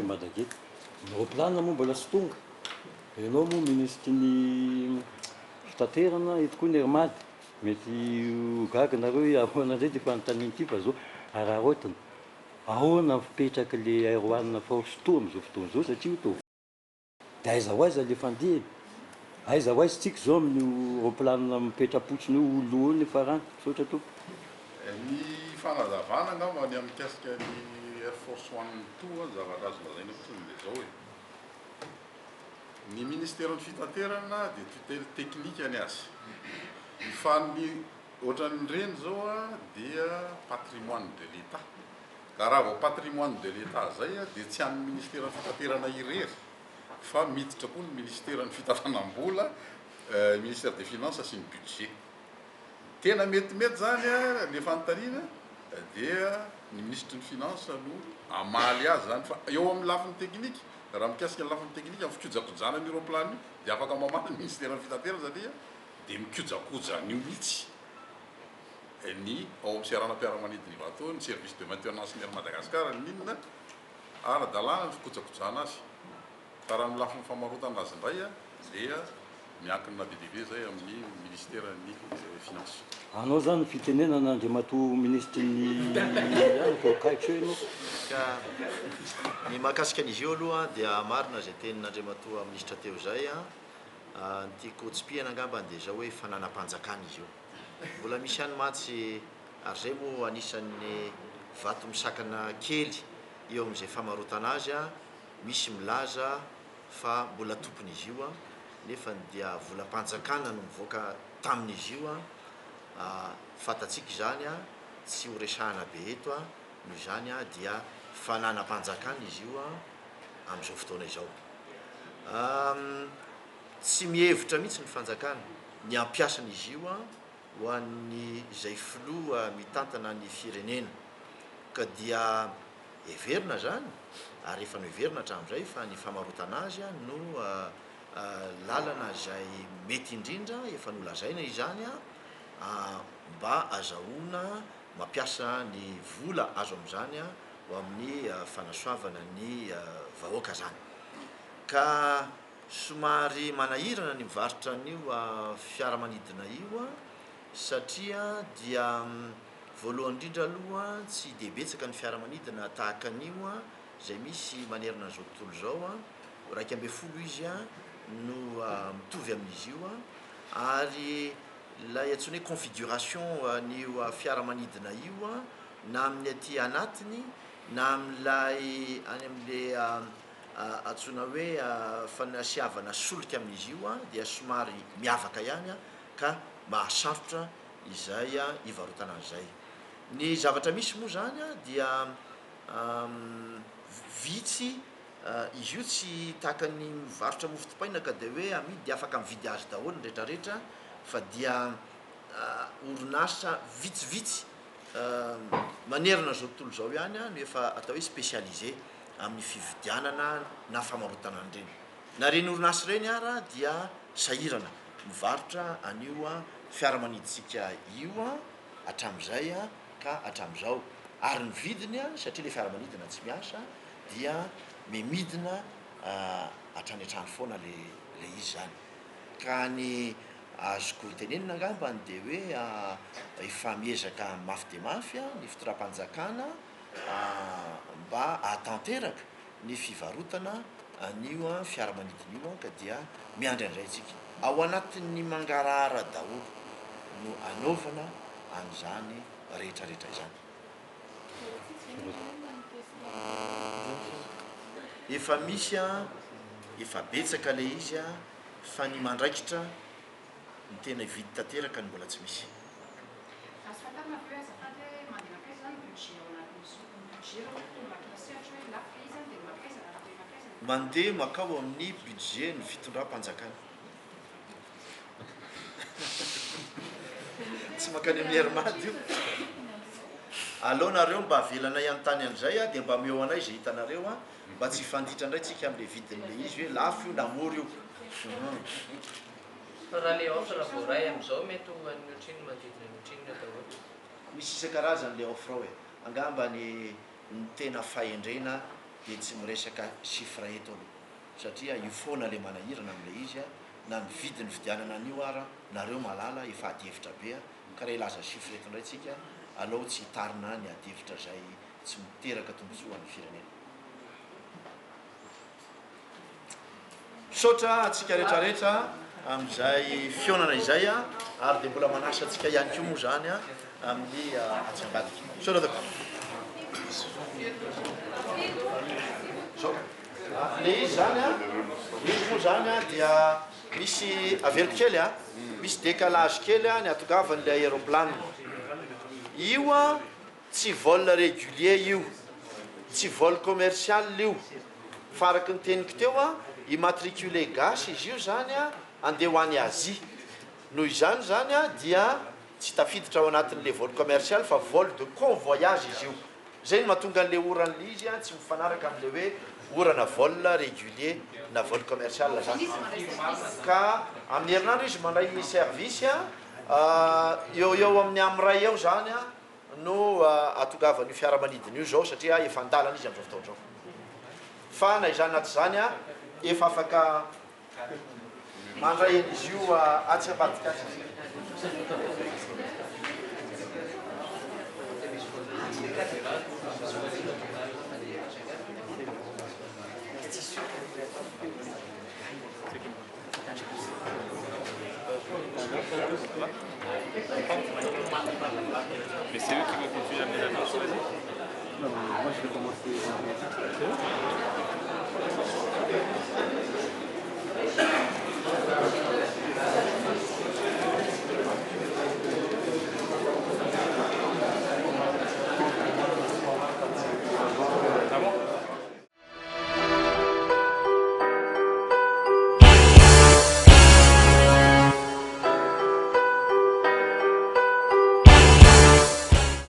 Madagate. Ny roplanina moa mbola tsy tonga. Ianao moa minisitry ny fitaterana, eto koa ny Air Mad. Mety ho gaga nareo hoe ahoana indray ity fanontaniana ity fa zao araraotina. Ahoana ny fipetrak'le Air One Force Two amin'izao fotoana izao satria io toa Dia aiza ho aiza le fandeha e? Aiza ho aiza tsika izao amin'io roplanina mipetra-potsiny io ho lo eo ny farany? Misaotra tompoko. Ny fanazavana angamba ny amin'ny mikasika ny Air Force One toa ny zavatra azo lazaina fotsiny dia izao e. Ny ministeran'ny fitaterana dia tutelle teknika ny azy. Fa ny ohatran'ireny izao dia patrimoine de l'Etat. Ka raha vao patrimoine de l'Etat izay dia tsy an'ny ministeran'ny fitaterana irery fa miditra koa ny ministeran'ny fitantanam-bola, ministère des finances sy ny budget. Tena metimety izany le fanontaniana dia ny minisitry ny finance no hamaly azy izany fa eo amin'ny lafiny teknika, raha mikasika ny lafiny teknika amin'ny fikojakojana an'io roplanina io dia afaka mamaly ny ministeran'ny fitaterana satria dia mikojakoja an'io mihitsy ny ao amin'ny seranam-piaramanidina Ivato, ny service de maintenance ny Air Madagascar, ny inona, ara-dalàna ny fikojakojana azy. Fa raha amin'ny lafiny famarotana azy indray dia miankina be dia be izay amin'ny ministeran'ny finance. Anao zany ny fitenenana Andriamatoa Minisitry ny ihany vao akaikitra eo ianao. Ka ny mahakasika an'izy io aloha dia marina izay tenin'Andriamatoa Minisitra teo izay an. Ny tiako hotsipihana angambany dia izao hoe fananam-panjakana izy io. Mbola misy ihany mantsy ary izay moa anisan'ny vato misakana kely eo amin'izay famarotana azy an. Misy milaza fa mbola tompon'izy io nefa dia volam-panjakana no mivoaka tamin'izy io, fantatsika izany, tsy ho resahana be eto, noho izany dia fananam-panjakana izy io amin'izao fotoana izao. Tsy mihevitra mihitsy ny fanjakana ny hampiasana izy io ho an'ny izay filoha mitantana ny firenena ka dia Heverina izany, ary efa noheverina hatramin'izay fa ny famarotana azy no lalana izay mety indrindra, efa nolazaina izany, mba azahoana mampiasa ny vola azo amin'izany ho amin'ny fanasoavana ny vahoaka izany. Ka somary manahirana ny mivarotra an'io fiaramanidina io satria dia Voalohany indrindra aloha tsy dia betsaka ny fiaramanidina tahaka an'io izay misy manerana an'izao tontolo izao, 11 izy no mitovy amin'izy io ary ilay antsoina hoe configuration an'io fiaramanidina io na amin'ny aty anatiny na amin'ilay any amin'ilay antsoina hoe fanasiavana solika amin'izy io dia somary miavaka ihany ka mahasarotra izay hivarotana an'izay. Ny zavatra misy moa izany dia vitsy, izy io tsy tahaka ny mivarotra mofo dipaina ka dia hoe amidy dia afaka mividy azy daholo ny rehetrarehetra fa dia orinasa vitsivitsy manerana izao tontolo izao ihany no efa atao hoe spécialisé amin'ny fividianana na famarotana an'ireny. Na ireny orinasa ireny ara dia sahirana mivarotra an'io fiaramanidintsika io hatramin'izay ka hatramin'izao. Ary ny vidiny, satria ilay fiaramanidina tsy miasa, dia mihamidina hatrany hatrany foana ilay izy izany. Ka ny azoko tenenina angambany dia hoe efa miezaka mafy dia mafy ny fitondram-panjakana mba hahatanteraka ny fivarotana an'io fiaramanidina io ka dia miandry an'izay isika. Ao anatin'ny mangarahara daholo no anaovana an'izany rehetra rehetra izany. Efa misy, efa betsaka ilay izy fa ny mandraikitra ny tena hividy tanteraka no mbola tsy misy. Azo fantarina ve hoe azafady hoe mandeha mankaiza izany ny budget ao anatin'ny zo, ny budget raha ohatra tonga makina sehatra hoe lafo ilay izy an dia mankaiza raha hoe mankaiza ny. Mandeha makao amin'ny budget ny fitondram-panjakana. Tsy mankany amin'ny Air Mad io. Aleo nareo mba avelanay hanontany an'izay dia mba omeo anay izay hitanareo mba tsy hifanditra indray tsika amin'ilay vidin'ilay izy hoe lafo io na mora io. Fa raha le offre voaray amin'izao mety ho an'ny ohatrinona manodidina ny ohatrinona daholo? Misy isan-karazany le offre ao e! Angamba ny ny tena fahendrena dia tsy miresaka chiffre eto aloha satria io foana le manahirana amin'ilay izy a, na ny vidin'ny fividianana an'io ara nareo mahalala efa adihevitra be a, ka raha hilaza chiffre eto indray tsika aleo tsy hitarina ny adihevitra izay tsy miteraka tombontsoa ho an'ny firenena. Misaotra antsika rehetra rehetra amin'izay fihaonana izay ary dia mbola manasa antsika ihany koa moa izany amin'ny atsy ambadika. Misaotra tompoko. Zao. Le izy zany a, izy moa zany a dia misy averiko kely a, misy décalage kely a ny hatongavan'ilay aéroplane. Io a Tsy vol régulier io, tsy vol commercial io, fa araka ny teniko teo an, immatriculé gasy izy io zany an, andeha ho any Asie. Noho izany zany an, dia tsy tafiditra ao anatin'le vol commercial fa vol de convoyage izy io. Zay no mahatonga an'le oran'le izy an tsy mifanaraka amin'le hoe orana vol régulier na vol commercial zany. Ka amin'ny herinandro izy mandray service an, eo eo amin'ny amin'iray eo zany an, no ahatongavan'io fiaramanidina io izao satria efa an-dalana izy amin'izao fotoana izao. Fa na izany na tsy izany, efa afaka mandray an'izy io atsy ambadika atsy isika. Mais c'est eux qui vont continuer à amener la marche, vas-y. Non, moi je vais commencer.